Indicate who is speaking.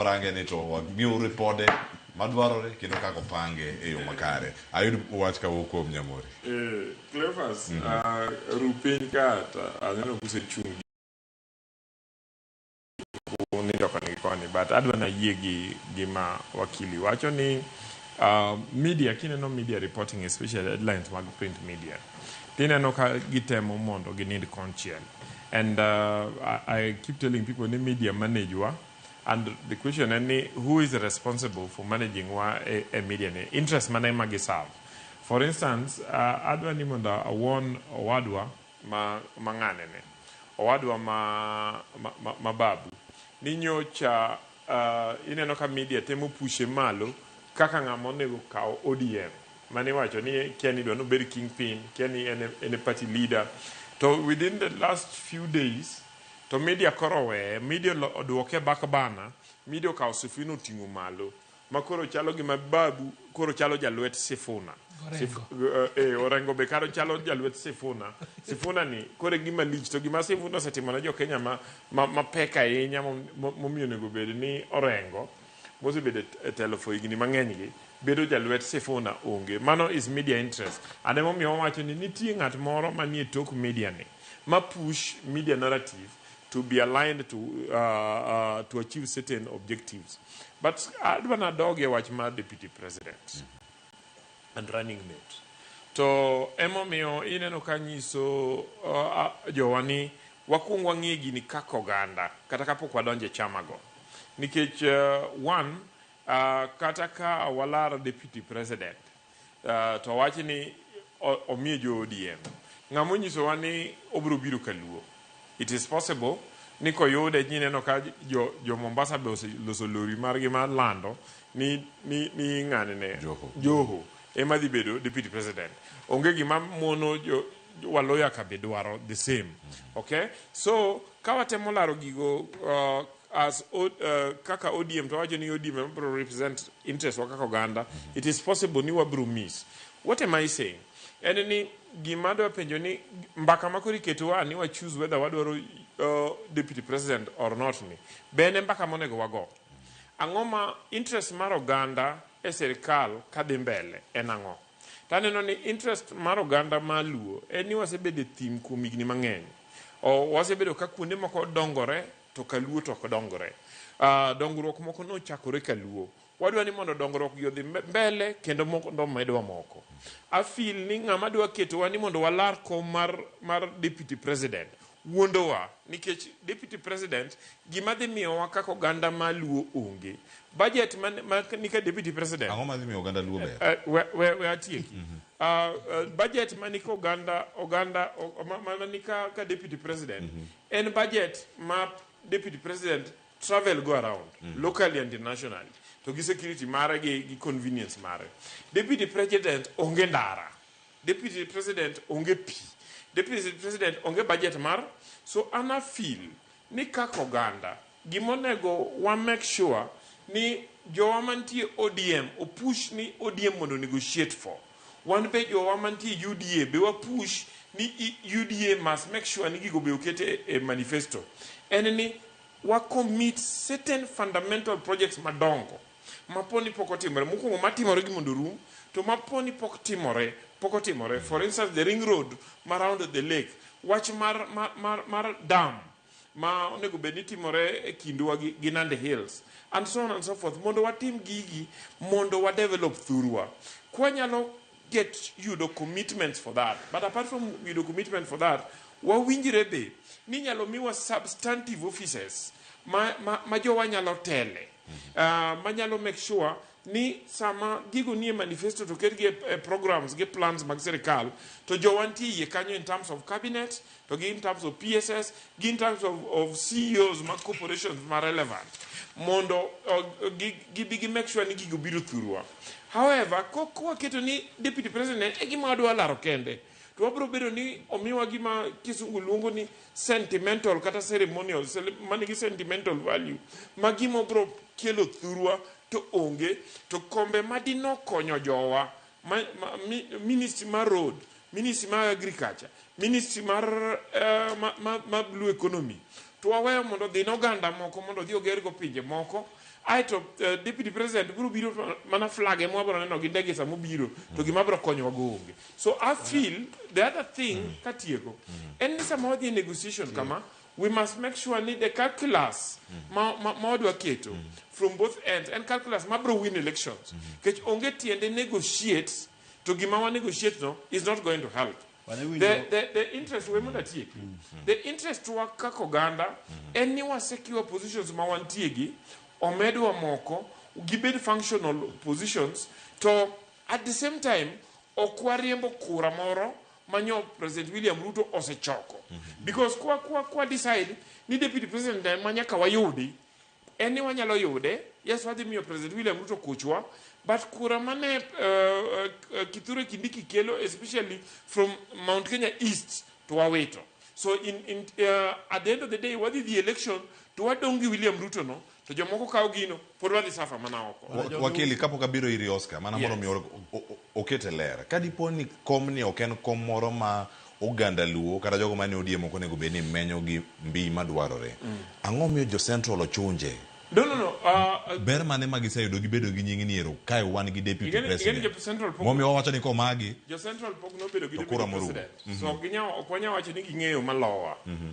Speaker 1: Warange ni to wamiu ripode madwarore kendo kaka opange e yo makare. Ayud wach kawuok kuom Nyamori.
Speaker 2: Eh, Cleophas, ru piny ka to aneno kusechung' nindo koni gi koni but adwa nayie gi gima wakili wacho ni media kineno media reporting, especially headlines mag print media, tineno ka gitemo mondo ginind konchiel. And I keep telling people ni media manage wa. And the question en ni, who is responsible for managing wa e media ni? Interest mane ma giserve? For instance, adwa ni mondo awuon owadwa ma ng'ane ne owadwa ma Babu ni nyocha ineno ka media temo pushe malo kaka ng'ama onego kaw ODM mane iwacho ni kia ni idwa nobed kingpin, kia ni en e party leader, to within the last few days to media koro oweye, media oduoke back burner. Media okawo Sifuna oting'o malo ma koro chalo gima Babu koro chalo jalwet Sifuna.
Speaker 3: Orengo.
Speaker 2: Orengo be karo chalo jalwet Sifuna. Sifuna ni koro e gima lich, to gima Sifuna osetimo ne jo Kenya ma pek ahinya momiyo onego bed ni Orengo mosebedo e telo for higni mang'eny gi bedo jalwet Sifuna onge. Mano is media interest, and emomiyo wawacho ni nitie ng'at moro manie tok media ni ma push media narrative to be aligned to achieve certain objectives. But adwa nadogie wach mar deputy president and running mate. To emomiyo ineno ka nyiso jowa ni wakuong wang'e gini kaka oganda kata kapok wadonjo e chama go. Nikech one, kata ka walar deputy president to wach ni omiye jo ODM. Ng'ama onyisowa ni obiro biro kaluo. It is possible ni koyude nyineno ka jo Mombasa be oseloso lori margi mar lando ni ng'ani ne
Speaker 1: Joho.
Speaker 2: Joho ema dhi bedo deputy president. Onge gima mono jo Waluya ka be dwaro the same. Okay? So ka watemo laro gigo as kaka ODM, to wacho ni ODM ema biro represent interest wa kaka oganda, it is possible ni wabiro miss. What am I saying? En ni gima adwa penjo ni mbaka ma koro iketowa ni wa choose whether wadwaro deputy president or not, ni be en e mbaka monego wago? Ang'o ma interest mar oganda e sirikal kadhi mbele en ang'o? Taneno ni interest mar oganda ma Luo en ni wasebedo e thim kuom higni mang'eny. O, wasebedo ka kuonde moko dongore to kaluo to ok dongore. Dongruok moko nochakore kaluo. Wadwa ni mondo dongruok gi odhi mbele kendo mondo omedwa moko. I feel ni ng'ama dwa ketowa ni mondo walar kom mar deputy president wuondowa, nikech deputy president gima dhi miyowa kaka oganda ma Luo onge. Budget ma nika deputy president
Speaker 1: Ang'o madhi miyo oganda Luo ber?
Speaker 2: We atieki. Budget manika oganda ma nika ka deputy president en budget ma deputy president travel go around locally and internationally to gi security mare gi convenience mare. Deputy president onge ndara, deputy president onge pi, deputy president onge budget mar. So an feel ni kaka oganda gimonego wa make sure ni jowa mantie ODM opush ni ODM mondo negotiate for wan be, jowa mantie UDA be wapush ni UDA must make sure ni gigo be okete e manifesto. En ni wa commit certain fundamental projects madongo maponi pok otimore. Mokwongo matimore gi mondo rum, to maponi pok timore, pok otimore, for instance the ring road ma round the lake, wach mar dam ma onego bed ni timore e kindwa gi Nandi Hills and so on and so forth, mondo watim gigi mondo wa develop thurwa kwanyalo get yudo commitments for that. But apart from yudo commitment for that, wawinjre be ni nyalo miwa substantive offices ma jowa nyalo tele, manyalo make sure ni sama gigo nie manifesto to ketgi e programs gi plans mag sirikal, to jowa nitie iye kanyo in terms of cabinet, to gi in terms of PSS, gi in terms of CEOs mag corporations ma relevant, mondo gibi gi make sure ni gigo biro thurwa. However, kwaketo ni deputy president e gima wadwa laro kende, to wabiro bedo ni omiwa gima kisungu luongo ni sentimental kata ceremonial manigi sentimental value ma gima biro kelo thurwa to onge. To kombe madinokonyo jowa ministry mar road, ministry mar agriculture, ministry mar ma blue economy, to waweyo mondo odhi ne oganda moko mondo odhi ogergo pinje moko. Aeto deputy president biro biro to mana flag ema wabiro neno gi ndege sama obiro to gima biro konyowa go onge. So I feel the other thing katieko en ni sama wadhi e negotiation kama we must make sure ni the calculus ma wadwa keto from both ends en calculus ma biro win elections. Nikech onge tiende negotiate to gima wa negotiate no is not going to help. The interest we mondo atieki. The interest wa kaka oganda en ni wa secure positions ma wantie gi omedwa moko gibed functional positions to at the same time ok wariembo kura moro manyo President William Ruto osechoko. Because kwa decide ni deputy president ema nyaka wayudi en ni wanyalo yude yes wadhi miyo President William Ruto kuchwa but kura mane Kithure Kindiki kelo especially from Mount Kenya East to wawito. So in at the end of the day wadhi dhi election to wadong' gi William Ruto no to jomoko kawo gino pod wadhi suffer mana oko.
Speaker 1: Wakili kapok abiro iri Oscar mana mondo mi okete ler ka dipo ni komni ok en kom moro ma oganda luo kata jogo mane ODM ok onego bed ni menyo gi mbi madwarore ang'o miyo jo Central ochunje
Speaker 2: No.
Speaker 1: Ber mane ma giseyudo gibedo gi nying ni ero kae wan gi deputy
Speaker 2: Ingeni
Speaker 1: president
Speaker 2: jo Central pok
Speaker 1: momiyo wawacho ni komagi
Speaker 2: jo Central pok nobedo gi
Speaker 1: To kura
Speaker 2: deputy
Speaker 1: morumo.
Speaker 2: president. So ok wanyal wacho ni ging'eyo malowa.